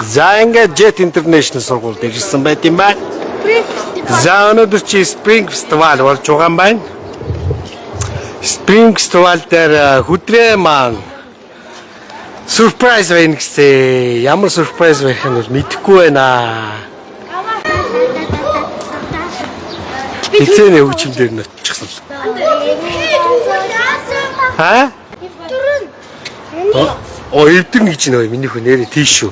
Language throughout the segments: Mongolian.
За, ингээд Jet International сургуульд ирсэн байт юм байна. За, өнөөдөр чи Spring Festival болж байгаа юм байна. Spring Festival дээр хүдрээ маань surprise байна гэсэн. Ямар surprise байх нь бол мэдэхгүй байна. Хизээний хөгжим дээр нь очихсан л. Ха? Оо, эвдэрнэ гэж нөө миний хүн нэрээ тийш шүү.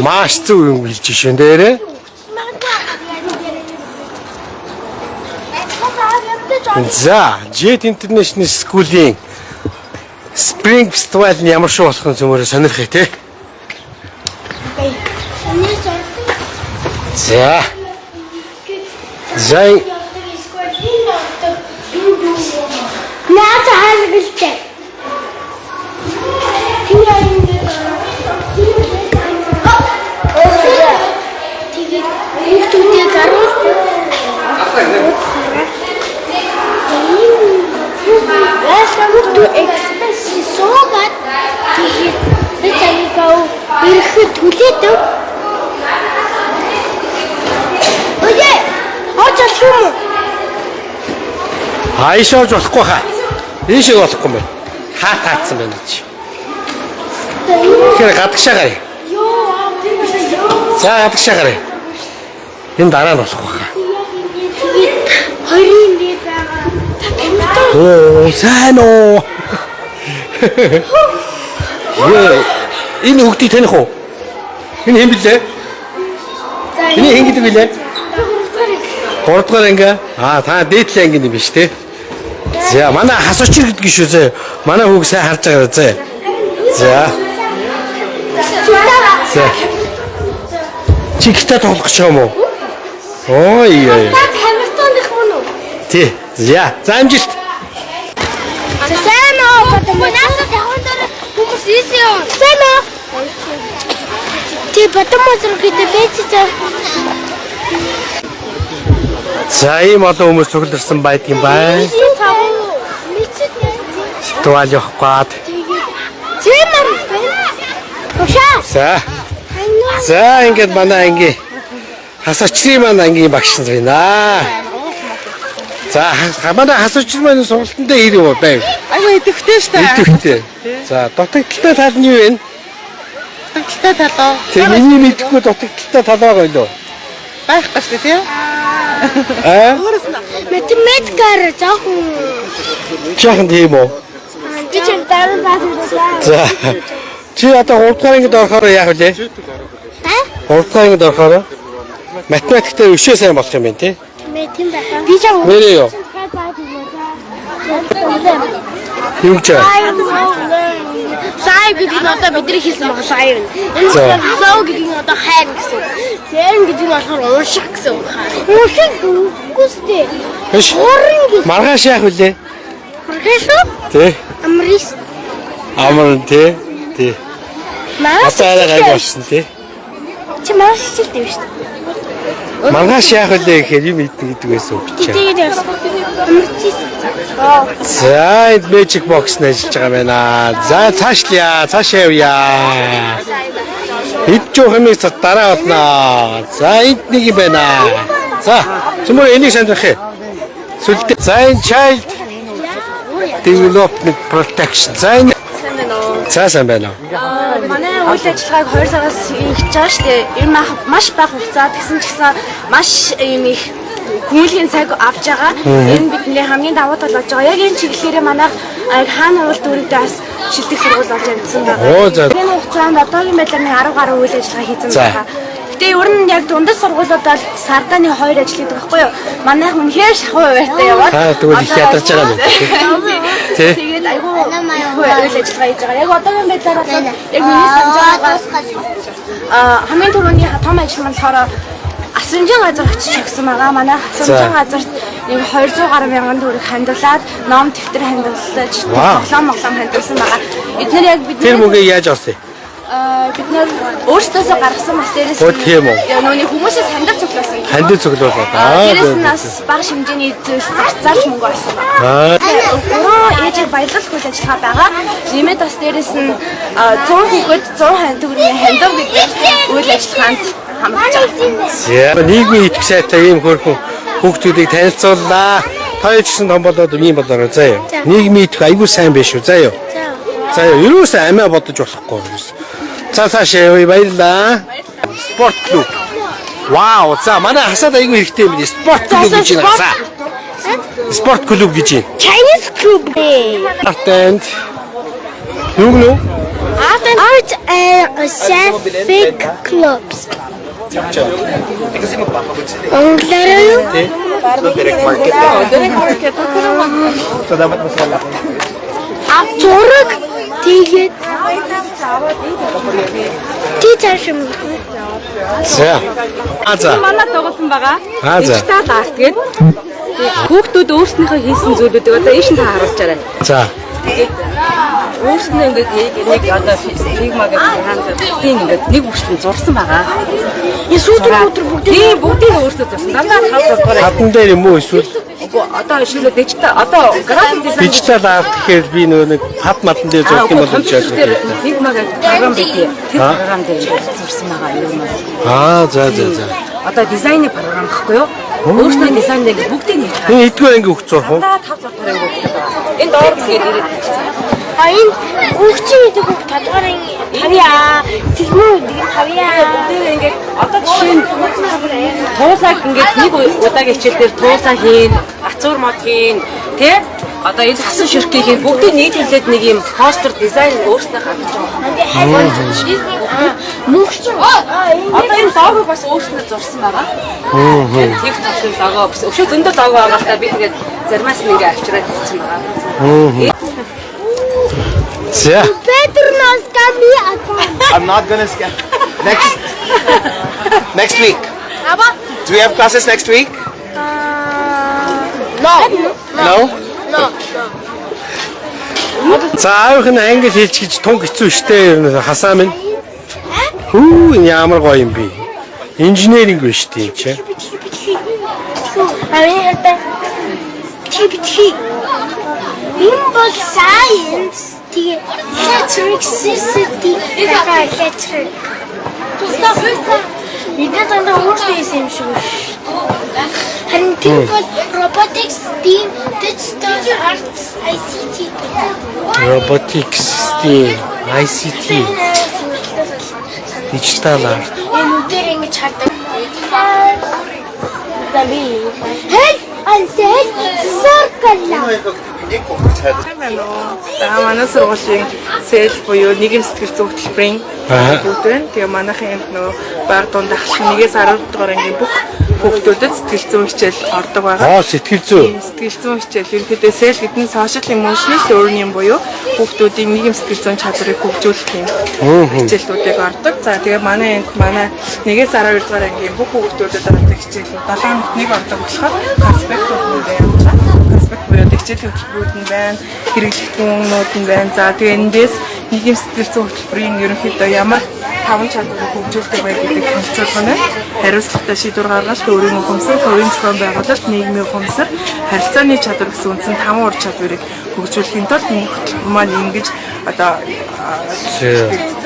Маш зөв юм хэлж шин дээрээ. За, Jet International School-ийн Spring Festival нь ямар шүү болох нь зүмээрээ сонирхъя те. За. За, Наад хаалгалтай. Тэгээд хүүхдүүдийг аруул. Хүүхдүүд экспресс суугаад тэгээд би цагаа ирэхэд түлээдэг. Ое! Орж болох юм уу? Хаашаа болохгүй хаа. Ийшээ болохгүй юм байна. Хаа таацсан байна чи. Тэгэхээр гадагшаа гаръя. За, гадагшаа гаръя. Энэ дараа нь болох байхаа. Тэгээд хоёрын би байгаа. Оо, сайн уу. Ее, энэ хүүхдийг таних уу? Энэ хэн блэ? Энэ хэн гэдэг билээ? 3 дугаар анги. Аа, та дээдлийн анги юм биш те? За, манай хасуучир гэдэг шүү зэ. Манай хүүг сайн харж байгаарай зэ. За. За. Чи гитар тоглох гэж байгаа юм уу? Ой яа. Та Хамилтоных мөн үү? Тий. За, за, амжилт. За, сайн уу? Наасаа таван дээр хүмүүс ийсэн юм. Сайн уу? Чи Батмозор гэдэг байж за. За, ийм олон хүмүүс цугларсан байдаг юм байна. Фестивал явах гээд. Тийм юм. Тушаа. За. За, ингээд манай анги хасаачрын маань ангийн багш нар байна. За, манай хасаачрын маань сургалтанд ир юм байв. Айгу идэвхтэй шүү дээ. Идэвхтэй. За, дутагдалтай тал нь юу вэ? Дутагдалтай талаа. Тэг миний мэдэхгүй дутагдалтай тал байгаа юу? Байхгүй шүү дээ, тий? Аа? Өөрөөс нь Математикаар жоохон Жаахан тийм үү? би ч дараа заасан. За. Чи одоо 3 дугаар ангид орохоор яах вэ? Аа? 3 дугаар ангид орохоор математик дээр өшөө сайн болох юм байна тий? Тийм байна. Би ч Нэрээ юу? Юу гэж байгаа? Live гэдэг нь одоо бидний хийсэн байгаа live. Энэ За. лов гэдэг нь одоо хайр гэсэн. Зэн гэдэг нь болохоор унших гэсэн үг хаа. Унших үгүй сте. Биш. Уран гэж. Маргааш яах вүлээ? Маргааш уу? Тий. Амрис. Амар тий. Тий. Маргааш. Одоо арай гайг болсон тий. Чи маргааш хичээлтэй биш үү? Маргааш яах вүлээ гэхээр юм идэх гэдэг байсан үг чи. Тэгээд амарчис. За, энэ Magic Box нь ажиллаж байгаа байна. За, цаашлаа, цаашаа явъя. Эд жоох юмыг дараа болно. За, энд нэг юм байна. За, цөмөр энийг сонирх юм. Сүлдээ. За, энэ Child Development Protection. За, энэ Сайн байна уу? За, сайн байна уу? Манай үйл ажиллагааг 2 сараас эхэлж байгаа шүү дээ. Ер нь маш бага хугацаа тэгсэн ч гэсэн маш юм их хүмүүлийн цаг авч байгаа. Энэ бидний хамгийн давуу тал болж байгаа. Яг энэ чиглэлээрээ манайх яг хаана уул дүүрэгдээ бас шилдэг сургууль болж амжсан байгаа. Оо, за. Энэ хугацаанд одоогийн байдлаар нэг 10 гаруй үйл ажиллагаа хийсэн За. байгаа. Гэтэ ер нь яг дундад сургуулиудад бол сардаа нэг хоёр ажил хийдэг байхгүй юу? Манайх үнэхээр шахуу хуваартай яваад. Та тэгвэл их ядарч байгаа юм байна. Тий. Тэгээд айгүй их үйл ажиллагаа хийж байгаа. Яг одоогийн байдлаар бол яг миний санаж байгаагаар хамгийн түрүүний том ажил маань болохоор асрамжийн газар очиж өгсөн байгаа. Манай асрамжийн За. газарт нэг 200 гаруй мянган төгрөг хандивлаад, ном дэвтэр хандивлаж, Вау. тоглоом моглоом хандивсан байгаа. Эднэр яг бид Тэр мөнгөө яаж олсон юм? Бид нэр өөрсдөөсөө гаргасан, бас дээрээс Оо, тийм үү. нь нүуний хүмүүсээс хандив цуглуулсан. Хандив цуглуулад. Дээрээс нь бас бага хэмжээний зүйлс зарцаалж мөнгө олсон байна. Гурван ээжийг баярлах үйл ажиллагаа байгаа. Нэмээд бас дээрээс нь 100 хүүхэд 100 хань төгрөгийн хандив гэдэг ажиллагаанд хамрагдаж байгаа. За, нийгмийн идэвх сайтай ийм хөөрхөн хүүхдүүдийг танилцууллаа. Та хоёр ч гэсэн том болоод ийм болоорой заа юу. Нийгмийн идэвх айгүй сайн биш үү заа юу. За юу, ерөөсөө амиа бодож болохгүй. За цаашаа явъя, баярлалаа. Спорт клуб. Вау, за манай хасаад айгүй хэрэгтэй юм байна. Спорт клуб гэж байна. За. Спорт клуб гэж байна. Chinese club. Art and юу гэнэ? Art and Scientific clubs. Монголоор юу? Тий. Зураг тэгээд тий цааш юм. За. А за. Манай тоглолтон байгаа. Аа, за. Digital art гэдэг. Хүүхдүүд өөрснийхөө хийсэн зүйлүүдийг одоо ийш нь та харуулж байгаа. За. Өөрснөө ингээд нэг одоо Figma гэдэг програмд тийм ингээд нэг бүрчлэн зурсан байгаа. Энэ сүүдэр мүүдэр бүгдийг Тийм бүгдийг өөрсдөө зурсан. Дандаа 5 6 дугаар. Хатан дээр юм уу эсвэл Үгүй одоо шилээ digital одоо график дизайн digital art гэхээр би нөгөө нэг хат мадан дээр зурх юм бол гэж компьютер дээр ойлгож байна. Figma гэдэг програм байдаг. Тэр Аа. програм дээр ингээд зурсан байгаа юм. Аа, за за за. Одоо дизайны програм гэхгүй юу? Өөрснөө дизайн дээр ингээд бүгдийг хийж байгаа. Энэ эдгээр анги өгч зурх уу? Дандаа 5 6 дугаар анги хүүхдүүд байгаа. Энэ доор ингээд ирээд бичсэн. А энэ хүүхчин гэдэг үг тавдугаар анги тавья. Цэлмэн гэдэг нь тавья. Бүгдээрээ ингээд одоо жишээ нь туулаг ингээд нэг удаагийн хичээл дээр туулаа хийн, ацуур мод хийн, тэ? Одоо энэ хасан ширхгийг хийн, бүгдийг нийлүүлээд нэг юм постэр дизайн өөрснөө гаргаж байгаа. Мөнхчин. Одоо энэ лого бас өөрснөө зурсан байгаа. Тэр талын лого бас өшөө зөндөө лого байгаа л та би тэгээд заримаас нь ингээд авчираад хийсэн байгаа. За. Петр нас ками атон. I'm not gonna scam. Next next week. Аба. Do we have classes next week? No. No. No. За аавынх нь англи хэлж гэж тунг хэцүү штэ ер нь хасаа минь. Хүү энэ ямар гоё юм бэ? Инженеринг биш тийм чи. А энэ хатаа. Битгий битгий. Энэ бол science. Тэгээ electricity байгаа electric. Бид дандаа өөрсдөө хийсэн юм шиг байна. Харин тэр бол robotics, STEAM, digital arts, ICT. Robotics, STEAM, ICT, digital art. Энэ үдээр ингэж хардаг. За би. Хэл ансэл circle. За манай сургуулийн сэл буюу нийгэм сэтгэл зүйн хөтөлбөрийн Аа. хүүхдүүд байна. Тэгээ манайхын энд нөгөө баг дунд ахш 1-ээс 10 дугаар ангийн бүх хүүхдүүдэд сэтгэл зүйн хичээл ордог байгаа. Аа, сэтгэл зүй. Сэтгэл зүйн хичээл ерөнхийдөө сэл гэдэг нь social emotional learning буюу хүүхдүүдийн нийгэм сэтгэл зүйн чадварыг хөгжүүлэх юм хичээлүүдийг ордог. За тэгээ манай энд манай 1-ээс 12 дугаар ангийн бүх хүүхдүүдэд ордог хичээлүүд 7 хоногт нэг ордог болохоор конспектууд нь явж байгаа. Конспект буюу хичээлийн хөтөлбөрүүд нь байна, хэрэглэгдэхүүнүүд нь байна. За тэгээ эндээс нийгэм сэтгэл зүйн хөтөлбөрийн ерөнхийдөө ямар таван чадварыг хөгжүүлдэг вэ гэдэг танилцуулга нь байна. Хариуцлагатай шийдвэр гаргалт, өөрийн ухамсар, хувийн зохион байгуулалт, нийгмийн ухамсар, харилцааны чадвар гэсэн үндсэн таван ур чадварыг хөгжүүлэхийн тулд энэ хөтөлбөр маань ингэж одоо За.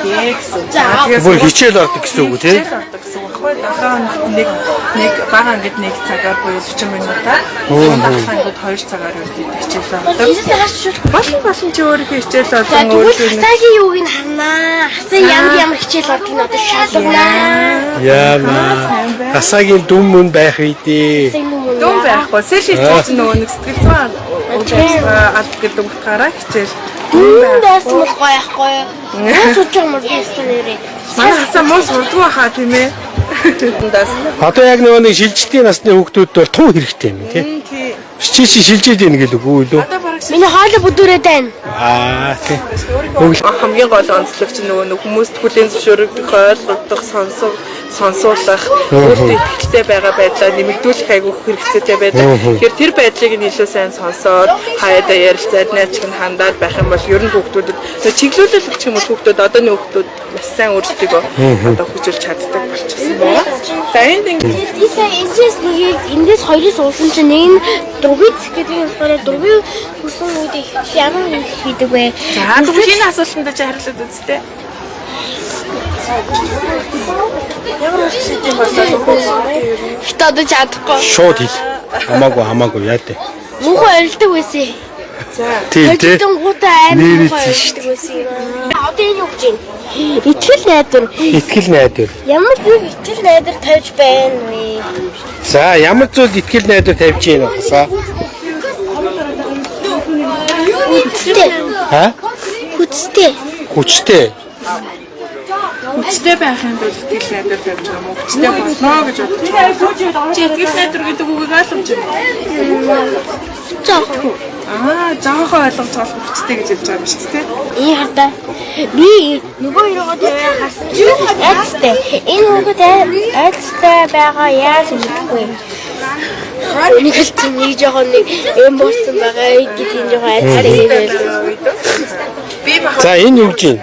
гэсэн. За тэгээ Бүр хичээл ордог гэсэн үг үү тий? Хичээл ордог гэсэн үг байхгүй. 7 хоногт нэг нэг бага ангид нэг цагаар буюу 40 минутаар, дунд ахлах ангид 2 цагаар ерөнхийдөө хичээл ордог. Тийшээ гарч шүр. Болон болон чи өөрийнхөө хичээл За болон тэгвэл өөрийнхөө хасаагийн юуг нь харнаа. Хасаа ямар ямар хичээл ордгийг нь одоо шалганаа. Яна. Хасаагийн дүн мөн байх үедээ. Дүн байхгүй. Сэл хичээл чинь нөгөө нэг сэтгэл зүйн үйл ажиллагаа алба гэдэг утгаараа хичээл Дүн байсан бол гоё яахгүй юу? Муу сууж байгаа мөр байсан нэрээ. Манай хасаа муу сурдгүй хаа тийм ээ. Ундаас. Одоо яг нөгөө нэг шилжилтийн насны хүүхдүүд бол тун хэрэгтэй юм тий. Тий. Чи чи шилжээд ийн гэлээ үгүй лүү. Одоо бараг Миний хоолой бүдүүрээд байна. Аа тий. Хамгийн гол онцлог чинь нөгөө нэг хүмүүст хүлээн зөвшөөрөгдөх, ойлгогдох, сонсох, сонсуулах, өөртөө итгэлтэй байгаа байдлаа нэмэгдүүлэх айгүйх хэрэгцээтэй байдаг. Тэгэхээр тэр байдлыг нь илүү сайн сонсоод, хаяада ярилцаад, найзч нь хандаад байх юм бол ер нь хүүхдүүдэд нөгөө чиглүүлэл өгч юм бол хүүхдүүд одооны хүүхдүүд маш сайн өөрсдийгөө одоо хөгжүүлж чаддаг болчихсон байна. За энд ингэ Тийшээ энэс нэг эндээс хоёрыг суулсан чинь нэг нь дургуй гэдэг юм болохоор дургуй хүрсэн үед их ямар юм хийдэг вэ? За тэгвэл энэ асуултанд чи хариулаад үзтээ. Гэтэ одоо чадахгүй. Шууд хэл. Хамаагүй хамаагүй яа тэ. Муухай орилдог байсан. Тийм тий. Хожигдонгуудаа амар Нэрээ муухай тийм шүү орилдог байсан. Одоо энэ юу гэж юм? Итгэл найдвар. Итгэл найдвар. Ямар зүйл итгэл найдвар тавьж байна вэ? За ямар зүйл итгэл найдвар тавьж гин хасаа? Хүчтэй. Ха? Хүчтэй. Хүчтэй. Хүчтэй байхын тулд итгэл найдвар тавьж байгаа юм уу? Хүчтэй болно гэж бодож байгаа. Чи итгэл найдвар гэдэг үгийг ойлгож байна уу? Жоохон. Аа, жоохон ойлгож байгаа бол хүчтэй гэж хэлж байгаа юм шиг тий. Энэ хардаа би нөгөө хоёроо тавиа харсан чинь айцтай. Энэ хүүхэд айцтай байгаа яаж мэдэхгүй. Нэг л чинь нэг жоохон нэг эм болсон байгаа гэдэг нь жоохон айцтай юм байл. Би бах За энэ юу гэж юм?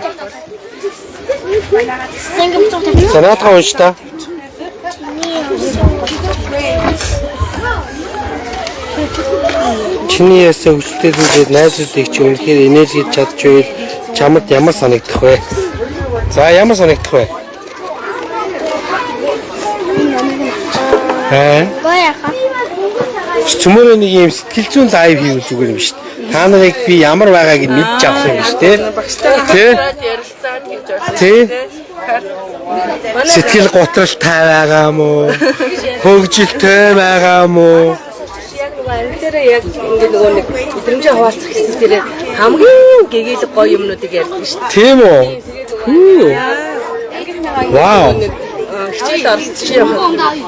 Сангам цог тавьчих. За наадхаа унш та. Чиний ясаа хүчлээ зүйлээд найзуудыг чи үнэхээр инээлгэж чадчихвэл чамд ямар санагдах вэ? За ямар санагдах вэ? Аа. Гоё яха. Цөмөрөө нэг юм сэтгэл зүйн лайв хийвэл зүгээр юм шүү дээ. Та нарыг би ямар байгааг нь мэдж авах юм шүү дээ. багштай Тий. хамтраад ярилцаад гэж бодсон. Тий. Сэтгэл готралтай байгаа мó? Хөгжилтэй байгаа мó? Яг нөгөө анги дээрээ яг ингээ нөгөө нэг мэдрэмжээ хуваалцах хэсэг дээрээ хамгийн гэгээлэг гоё юмнуудыг ярьдаг шүү дээ. Тийм үү? Хүү. Вау. Нэг хичээлд оролцож явах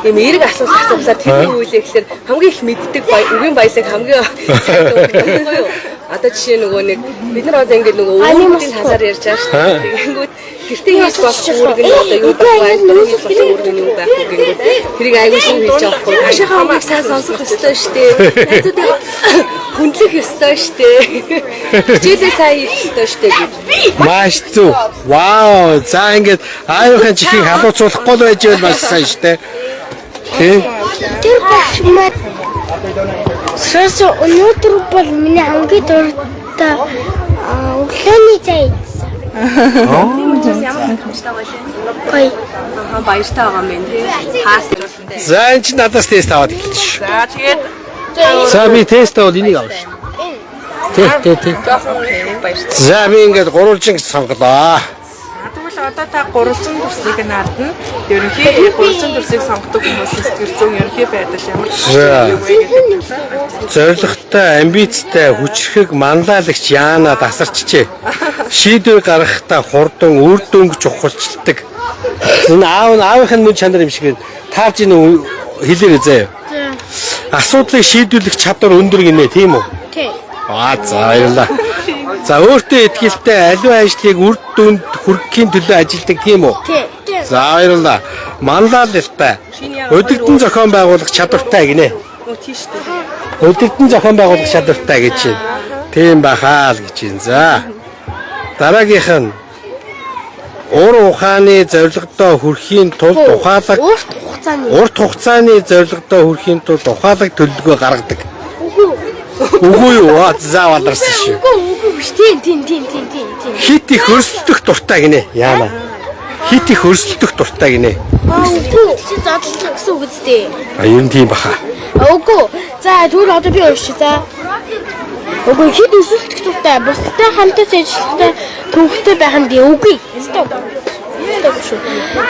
юм эерэг асуулт асуулаар тэрний үйлээ гэхэлэр хамгийн их мэддэг үгийн баялаг хамгийн сайн өгдөг юу? Одоо жишээ нөгөө нэг бид нар одоо ингээд нөгөө үүргүүдийн талаар ярьж байгаа шүү дээ. Тэгэнгүүт гэртээ хийж болох үүрэг нь одоо юу байх вэ? Хийж болох үүрэг нь юу байх вэ гингүүт тэрийг айгүй шин хэлж байгаа байхгүй. Багшийнхаа үгийг сайн сонсох ёстой шүү дээ. Найзуудаа хүндлэх ёстой шүү дээ. Хичээлээ сайн хийх ёстой шүү дээ гэж. Маш зөв. Вау. За ингээд аавынхаа чихийг халууцуулахгүй л байж байвал маш сайн шүү дээ. Тий. Тэр багш маань Сэрс өнөөдөр бол миний хамгийн дуртай өглөөний цай идсэн. Ямар хангамжтай байлаа. Гоё. Аа баяртай байгаа юм тий. Хаас За энэ чинь надаас тест аваад эхэлж шүү. За тэгээд За би тест аваад энийг авах шүү. Тий, тий, тий. жоохон баяртай. За би ингээд гурвалжин гэж сонголоо. Тэгвэл одоо та гурвалжин дүрсийг нь хардна. Ерөнхий гурвалжин дүрсийг сонгодог хүмүүсийн сэтгэл зүйн ерөнхий байдал ямар За. юу вэ гэдэг талаар. Зоригтой, амбицтай, хүчрхэг, манлайлагч Яна тасарчжээ. Шийдвэр гаргахтаа хурдан, үр дүнг чухалчилдаг. Энэ аав нь аавынх нь мөн чанар юм шиг байна. Таарж энэ хэлээрэй заяа. Асуудлыг шийдвэрлэх чадвар өндөр гинэ, тийм үү? Тий. Аа за баярлалаа. За өөртөө итгэлтэй аливаа ажлыг үр дүнд хүргэхийн төлөө ажилладаг тийм үү? Тий. За баярлалаа. Манлайлалтай. Удирдан зохион байгуулах чадвартай гинэ. Нөө тийш дээ. Удирдан зохион байгуулах чадвартай гэж байна. Тийм бахаа л гэж байна. За. Дараагийнх нь ур ухааны зорилгодоо хүрэхийн тулд ухаалаг Урт хугацааны. урт хугацааны зорилгодоо хүрэхийн тулд ухаалаг төлөвлөгөө гаргадаг. Үгүй. Үгүй юу? Аа, За баларсан шүү. Үгүй үгүй биш. Тийм тийм тийм тийм тийм тийм. Хит их өрсөлдөх дуртай гинэ. Яана. Хит их өрсөлдөх дуртай гинэ. Үгүй. Чи задлах гэсэн үг үстэй. А ер нь тийм баха. Үгүй. За тэгвэл одоо би уншия за. Үгүй хэд өсөлтөх дуртай, бусдтай хамтарч ажиллахтай төвхтэй байх нь ди үгүй. Өстой. Өстой шүү.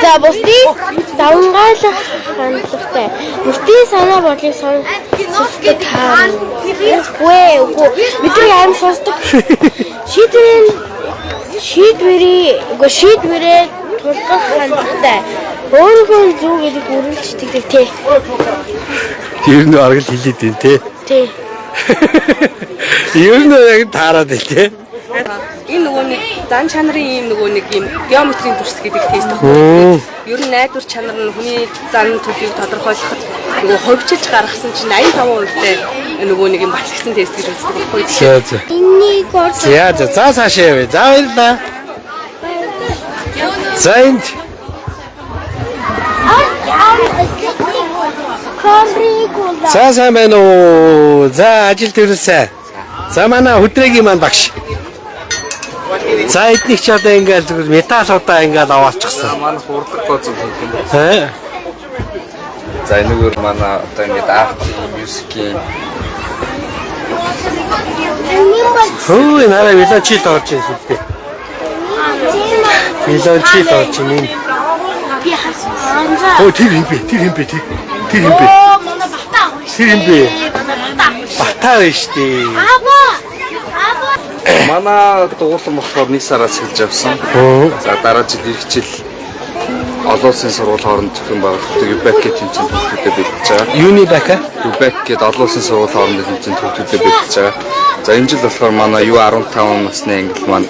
За бусдыг давангаалах хандлагатай. Бусдын санаа бодлыг сонсдог таарна. Үгүй үгүй. Бидний аим сонсдог. Шийдвэрийн шийдвэрийн үгүй шийдвэрээ тулгах хандлагатай. Өөрийнхөө зөв гэдэг үргэлж итгэдэг тий. Ер нь арга л хэлээд байна те. Тий. Ер нь яг таарад байна те. Энэ нөгөө нэг зан чанарын ийм нөгөө нэг ийм геометрийн дүрс гэдэг тест баггүй. Ер нь найдвар чанар нь хүний зан төлөвийг тодорхойлоход нөгөө хувьчилж гаргасан чинь 85% тай нөгөө нэг юм батлагдсан тест гэж үздэг баггүй. За за. Энийг орсон. За за за цаашаа явъя. За баярлалаа. За энд за сайн байна уу? За ажил төрөлсэй. За манай хүдрээгийн маань багш. За эднийг ч одоо ингээл зүгээр металлуудаа ингээл аваалчихсан. Манай хурдлаг гоцсон юм. Хэ? За, энэгээр манай одоо ингээд art, music-ийн Хөө, нараа виолончель орж ирсэн сүлдээ. Виолончель орж ирнэ. Би харсан. Өө, тэр хэн бэ? Тэр хэн бэ? Тэр тэр хэн бэ? Оо, манай бата ах шүү. Тэр хэн бэ? Манай бата ах шүү. Бата байна шүү дээ. Аава. Аава. Манай дугуулан болохоор нэг сараас эхэлж авсан. За, дараа жил ирэх жил олон улсын сургууль хооронд зохион байгуулагддаг UBEC гэх тэмцээнд хүүхдүүдэд бэлтэж байгаа. Юуны бака? UBEC гэдэг олон улсын сургууль хоорондын тэмцээнд хүүхдүүдэд бэлтэж байгаа. За, энэ жил болохоор манай U15 насны англи маань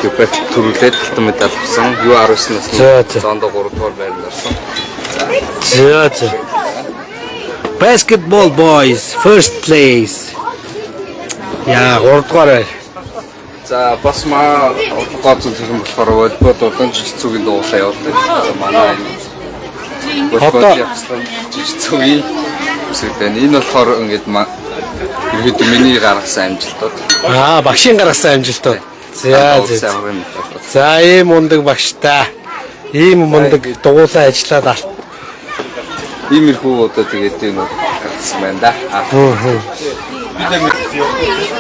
UBEC төрүүлээд алтан медаль авсан. U19 насны За, за. зоондоо 3 дугаар байранд орсон. За. Basketball boys first place. Яа, 3 дугаар байр. За, бас маа гол зүйл юм болохоор волейбол болон жүжицүгийн дугуулаа явуулдаг. За, манай волейбол явсан, жүжицүгийн үсэг байна. Энэ болохоор ингээд ерөөдөө миний гаргасан амжилтууд. Аа, багшийн гаргасан амжилтууд. За. Аврагын медаль. За, ийм мундаг багштай. Ийм мундаг дугуулаа ажиллаад алт. Иймэрхүү одоо тэгээд энэ гаргасан байна да.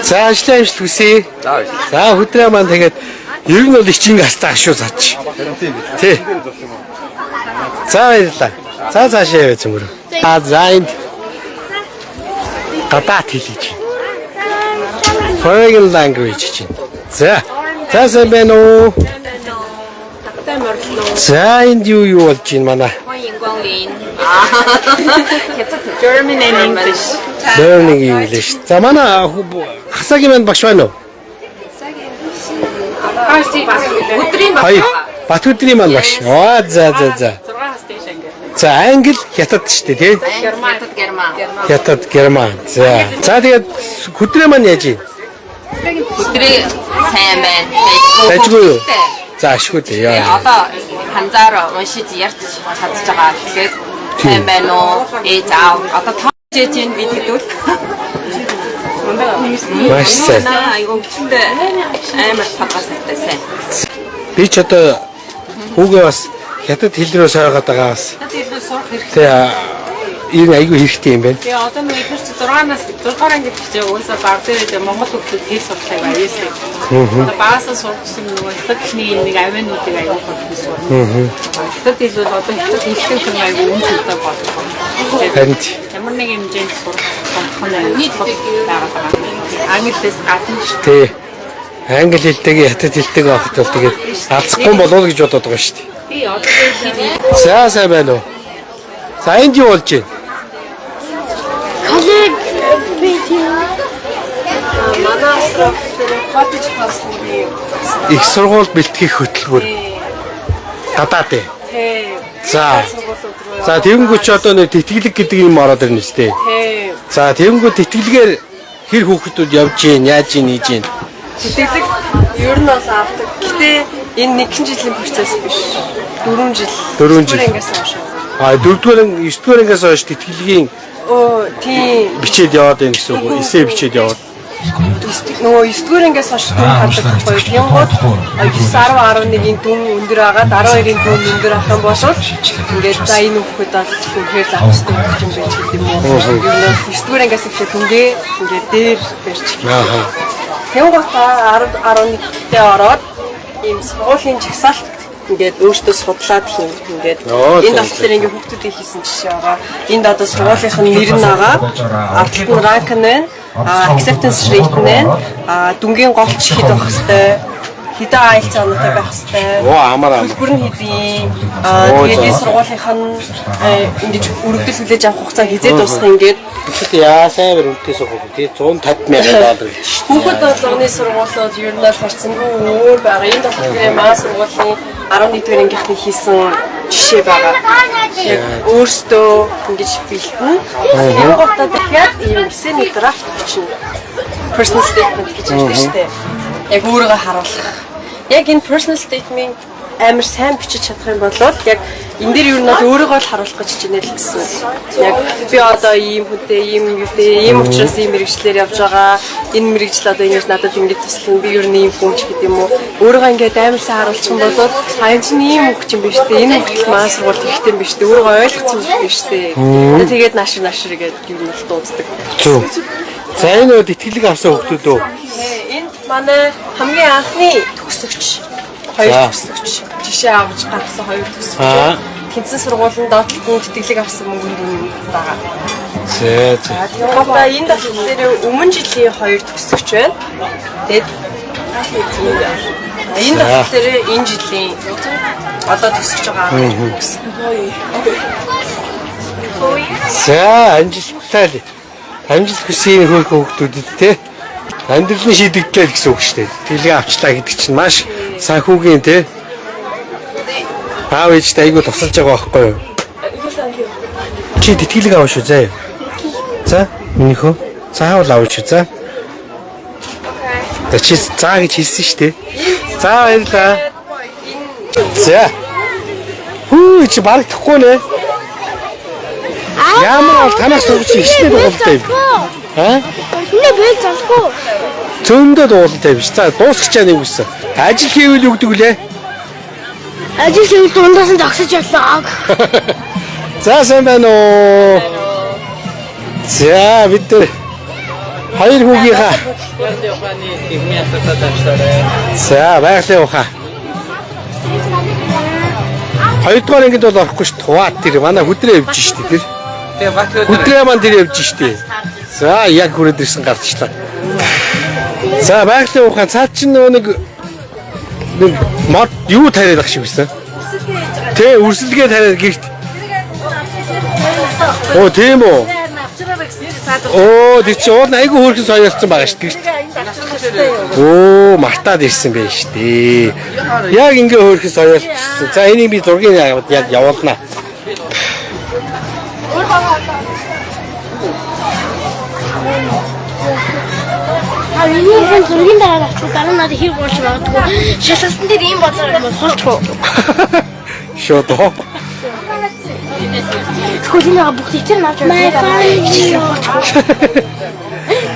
За, ажлын амжилт хүсье. За, баярлалаа. За, хөдрөө маань тэгээд ер нь бол ичинг астаа шүү цаач. Тий. За, баярлалаа. За, цаашаа яваа цөмөр. Аа, за, энд гадаад хэл гэж. Foreign language чинь. За. За, сайн байна уу? За, энд юу юу болж байна манай? 欢迎光临。German and English. Learning English. За, манай хасаагийн маань багш байна уу? Өдрийн баг. Хоёр. Батөдрийн маань багш. Аа, за. 6 хастай шанги. За, англи, хятад шүү дээ, тий? Герман. Герман. Хятад, Герман. За. За, тэгээд хөдрөө маань яаж юм? Өдрийн сайн байна. Дажгүй юу? За, ашгүй дээ. Яа. Одоо ханзаар уншиж ярьж чадж байгаа. Тэгэхээр сайн байна уу? Ээж аав. Одоо тоо жээж ин бид хэдүүл. Маш сайн. Айгуу өвчтөй амар толгой сайтай сайн. Би ч одоо хүүгээ бас хятад хэл рүү сойгоод байгаа бас. Хятад хэлээр сурах хэрэгтэй. Тэгээ энэ айгүй хэрэгтэй юм байна. Тэгээ одоо нэг эдгээр чи 6 нас 6 дугаар ангид хичээ угаасаа баг дээр Монгол хүүхдүүд хэл сурлахыг аюулсан. Одоо багасаа сурсан нөгөө хятад хэлний нэг авиануудыг аюул хөрөх сурна. Хятад хэл бол одоо хятад хэлтэй хүн аюул үн цэнтэй болох. Харин Ямар нэг хэмжээнд сурах сонгох нь аюул чухал байгаад байгаа. Англиэс гадна ч тий. Англи хэлтэйгээ хятад хэлтэйгээ авахт бол тэгээд алцахгүй болов уу гэж бодоод байгаа шүү дээ. би одоо хэл За, сайн байна уу? За, энд юу болж байна? Коллег би тийм. Манай асрах college counseling-ийн Их сургууль бэлтгэх хөтөлбөр. Гадаад. тий. За. Сургуулиуд руу. За, тэгэнгүүт чи одоо нэг тэтгэлэг гэдэг юм ороод ирнэ үстэй. Тий. За, тэгэнгүүт тэтгэлгээр хэр хүүхдүүд явж гин, яаж гин, ийж гин. Тэтгэлэг ер нь бол авдаг. Гэтэ энэ нэгэн жилийн процесс биш. 4 жил. 4 жил. Дөрөвдүгээр ангиас хойш. А, дөрөвдүгээр, есдүгээр ангиас хойш тэтгэлгийн Оо, тийм. бичээд яваад байна гэсэн үг үү? Эсээ бичээд яваад. Нөгөө 9 дугаар ангиас хойш дүн хардаг байхгүй. Тэнгууд 9 10 11-ийн дүн өндөр агаад 12-ын дүн өндөр авах юм бол ингээд за, энэ хүүхэд бол үнэхээр л авах ёстой хүүхэд юм байж гэдэг юм уу. Ер нь 9 дугаар ангиас эхлээд дүнгээ ингээд дээр барьж. Тэнгуудаа 10 11-тэй ороод ийм сургуулийн жагсаалт ингээд өөртөө судлаад хийн. Ингээд энд болохоор ингээд хүүхдүүдийн хийсэн жишээ байгаа. Энд одоо сургуулийнх нь нэр нь байгаа. Ард талд нь rank нь байна. Acceptance rate нь байна. А дүнгийн голч хэд байх хэвтэй, хэдэн IELTS оноотой байх хэвтэй. Оо, амар амар. Төлбөр нь хэдий. Тэгээд энэ сургуулийнх нь ингэж өргөдөл хүлээж авах хугацаа хизээ дуусах, ингээд Тэгэхэд яа сайн үнэтэй сургууль тий, 150 мянган доллар гэж шүү. Хүүхэд болгоны сургуулиуд ер нь бол харьцангуй өөр байгаа. Энд болохоор маа сургуулийн 11 дугаар ангийнхны хийсэн жишээ байгаа. Яг өөрсдөө ингэж бэлтэн. Тэгэнгүүтээ дахиад ийм эсэний draft бичнэ. Personal statement гэж ярьдаг шүү дээ. Яг өөрийгөө харуулах. Яг энэ personal statement амар сайн бичиж чадах юм бол яг энэ дээр ер нь бол өөрийгөө л харуулах гэж хичээнэ л гэсэн. Яг би одоо ийм хүнтэй, ийм юутэй, ийм учраас ийм мэргэжлээр явж байгаа. Энэ мэргэжил одоо ингэж надад ингэж туслана. Би ер нь ийм хүн ч гэдэг юм уу. Өөрийгөө ингээд амар сайн харуулчих юм бол а энэ чинь ийм хүүхд юм биш үү? Энэ хүүхд маа сургууль хэрэгтэй юм биш үү? Өөрийгөө ойлгоцсон юм биш үү? Тэгээд наашир гэдэг ер нь бол дууддаг. Зөв. За энэ бол итгэлэг авсан хүүхдүүд үү? Энд манай хамгийн анхны төгсөгч, хоёр төгсөгч, жишээ авч гаргасан хоёр төгсөгч. Тэнцэн сургуулийн доотлолтын тэтгэлэг авсан мөнгөнд дүн байгаа. За за. Одоо энд болохоор өмнө жилийн хоёр төгсөгч байна. Тэгээд энд болохоор энэ жилийн одоо төгсөж байгаа гэсэн. За амжилттай л. Амжилт хүсье хөөрхөн хүүхдүүдэд те. Амьдралын шийдэгдлээ л гэсэн үг шүү дээ. Тэтгэлэг авчлаа гэдэг чинь маш санхүүгийн те. Аав ээжтэй айгүй тусалж байгаа байхгүй юу? Чи тэтгэлэг авах шүү заа. За, минийхөө. Заавал авах шүү за. За чи заа гэж хэлсэн шүү дээ. За баярлалаа. За. Хүү чи барагдахгүй нэ. Ямар бол танах сурч ихтэй дуулалтай юм. Аа? Нэ бэл залгүй. Зөндөө дуулалтай биш. За дуусгах чаа нэг үсэн. Ажил хийвэл юу гэдэг вүлээ? Ажил хийвэл дундаас нь зогсож явлаа. За сайн байна уу? За бид нар хоёр хүүгийнхаа. За байгалийн ухаан. Хоёрдугаар ангид бол орохгүй ш туваад тэр манай хүдрээ явж штэ тэр. Хүдрээ маань тэр явж штэ. За яг хүрээд ирсэн гарчлаа. За байгалийн ухаан цаад чинь нөгөө нэг мод юу тариад ах шиг байсан. Тэ өрсөлдгээ тариад гэрт. Оо тийм үү? Оо тэр чинь уул нь айгүй хөөрхөн соёолцсон байгаа шүү дээ. Оо мартаад ирсэн байх шүү дээ. Яг ингээ хөөрхөн соёолцсон. За энийг би зургийг яг явуулнаа. А энэ зургийн дараа авчих дараа надад хэрэг болж магадгүй. Шалгалтын дээр ийм бодлоор юм бол холчих уу? Шууд оо. Тэгвэл энэ бүх тэтэр навч байгаа.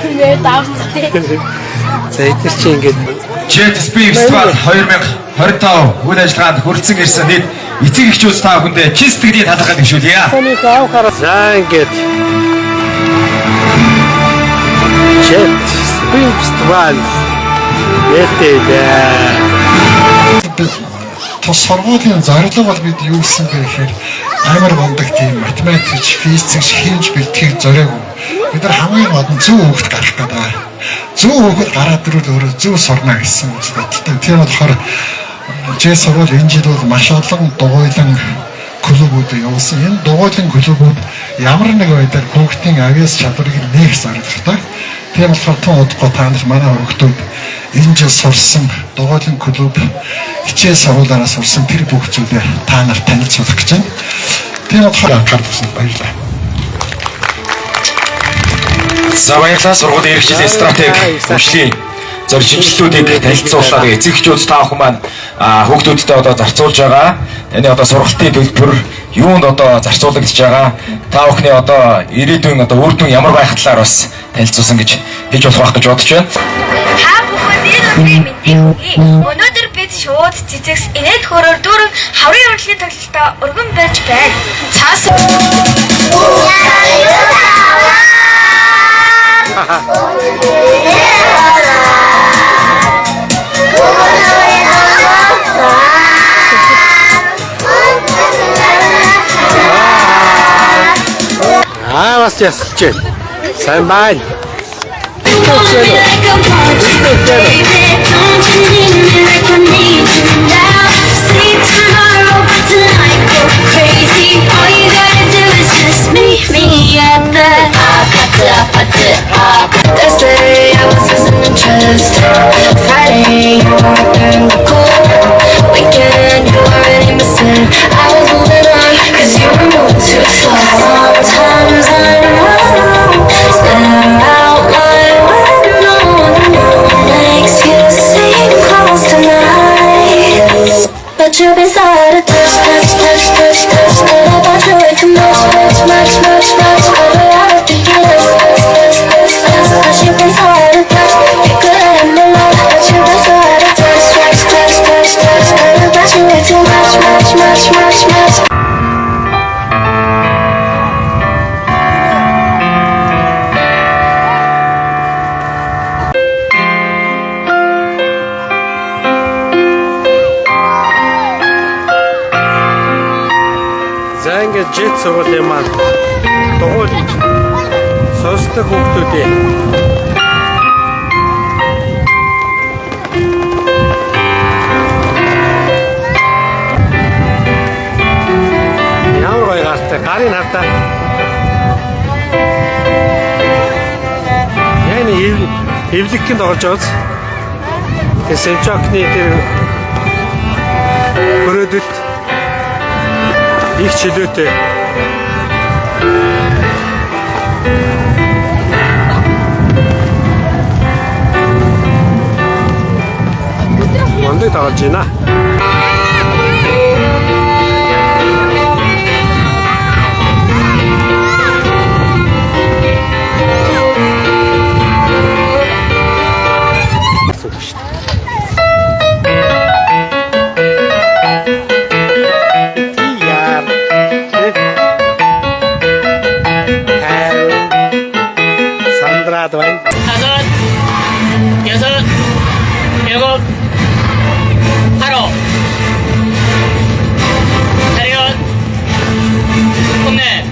Тэр давцтай. За эдгээр чи ингээд Jet Speed Festival 2025 үйл ажиллагаанд хүрэлцэн ирсэн нийт эцэг эхчүүд та бүхэндээ чин сэтгэлийн талархал дэвшүүлье. За ингээд Jet Speed Festival нээлттэй. Тус сургуулийн зорилго бол бид юу гэсэн бэ гэхээр амар мундаг тийм математикч, физикч хийж бэлтгэх зориагүй. Бид нар хамгийн гол нь зөв хүүхэд гарах гэдэг. Зөв хүүхэд гараад ирвэл өөрөө зөв сурна гэсэн үзэл бодолтой. Тийм болохоор Jet сургууль энэ жил бол маш олон дугуйлан клубүүд явуулсан. Энэ дугуйлан клубүүд ямар нэг байдлаар хүүхдийн авиас чадварыг нээх зорилготой. Тийм болохоор тун удахгүй та нар манай хүүхдүүд энэ жил сурсан дугуйлан клуб хичээл сургуулаараа сурсан тэр бүх зүйлээ та нар танилцуулах гэж байна. Тийм болохоор анхаарал тавьсан баярлалаа. За баярлалаа. Сургуулийн эрхчлэлийн стратеги хөгжлийн зорь шинжилтүүдийг танилцууллаа. Эцэг эхчүүд та бүхэн маань хүүхдүүдтэй одоо зарцуулж байгаа. Таны одоо сургалтын төлбөр юунд одоо зарцуулагдж байгаа. Та бүхний одоо ирээдүйн одоо үр дүн ямар байх талаар бас танилцуулсан гэж хэлж болох байх гэж бодож байна. Та бүхэнд энэ өдрийн мэндийг хүргэе. Өнөөдөр бид шууд цэцэгс инээд хөөрөөр дүүрэн хаврын урлагийн тоглолтоо өргөн барьж байна. Цаас Аа бас ясалж байна. Сайн байна. Thursday, I was losing interest. Friday, you were out there in the cold. Weekend, you were already missing. I was moving on, cause you were moving too slow. Sometimes I'm wrong. Stare out my window and no one makes you seem close tonight. But you За ингээд жет сургуулийн маань дугуйлж сонсдог хүүхдүүдээ. Ямар гоё гартай, гарын хартаа. Яг нэг эвлэгхэн тоглож байгааз. Тэгээ Сэмчокны тэр хөрөөдөлт их чөлөөтэй. Мундаг тоглож байна. Сандраад байна. 5, 6, 7, 8, 차렷, 혼내.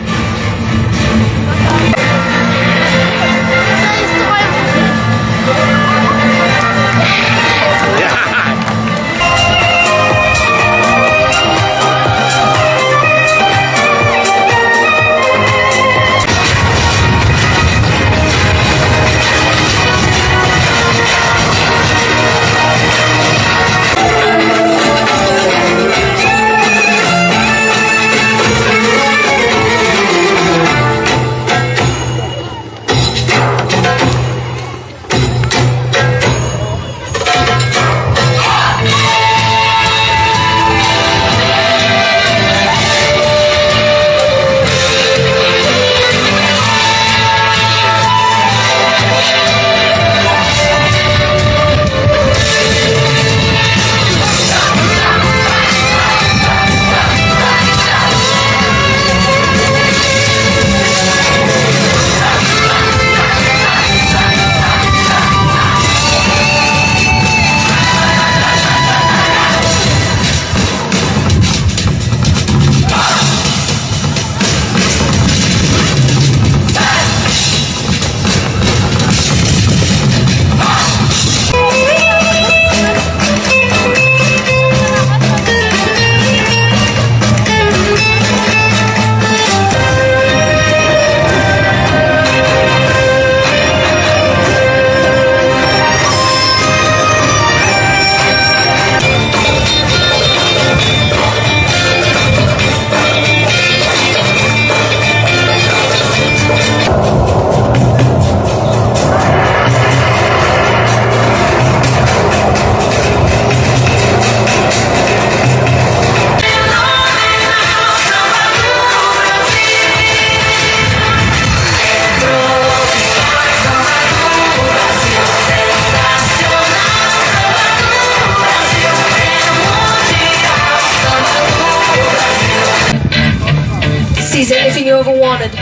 Seize anything you ever wanted.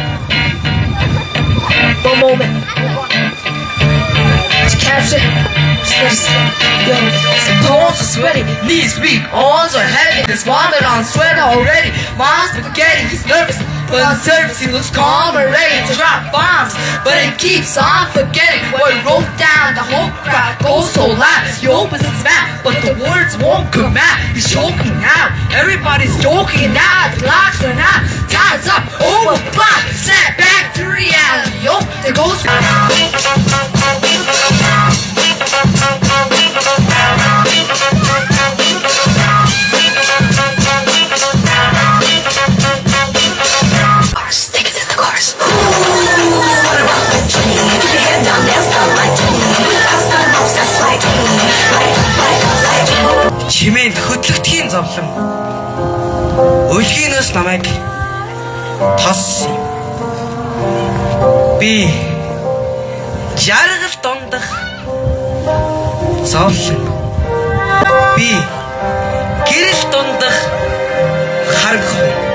One moment. To capture, just let it slip. Yo, Toes are sweaty, knees weak, arms are heavy. This vomit on sweater already. Mom's spaghetti, he's nervous, but on surface he looks calm and ready to drop bombs. But he keeps on forgetting what he wrote down. The whole crowd goes so loud. He opens his mouth, but the words won't come out. He's choking out. Everybody's joking now. The locks are out. Time's up. Overblock. Snap back to reality. Oh, there goes. Take it to the chorus. Ooh, wanna rock with Jenny. Keep your head down, nails done like Jenny. That's the most, that's like Jenny. Like Jenny. Чимээнд хөдлөгдхийн зовлон. Өлгийнөөс намайг тоссон юм. Би жаргал дундах зовлон. Би гэрэл дундах харанхуй.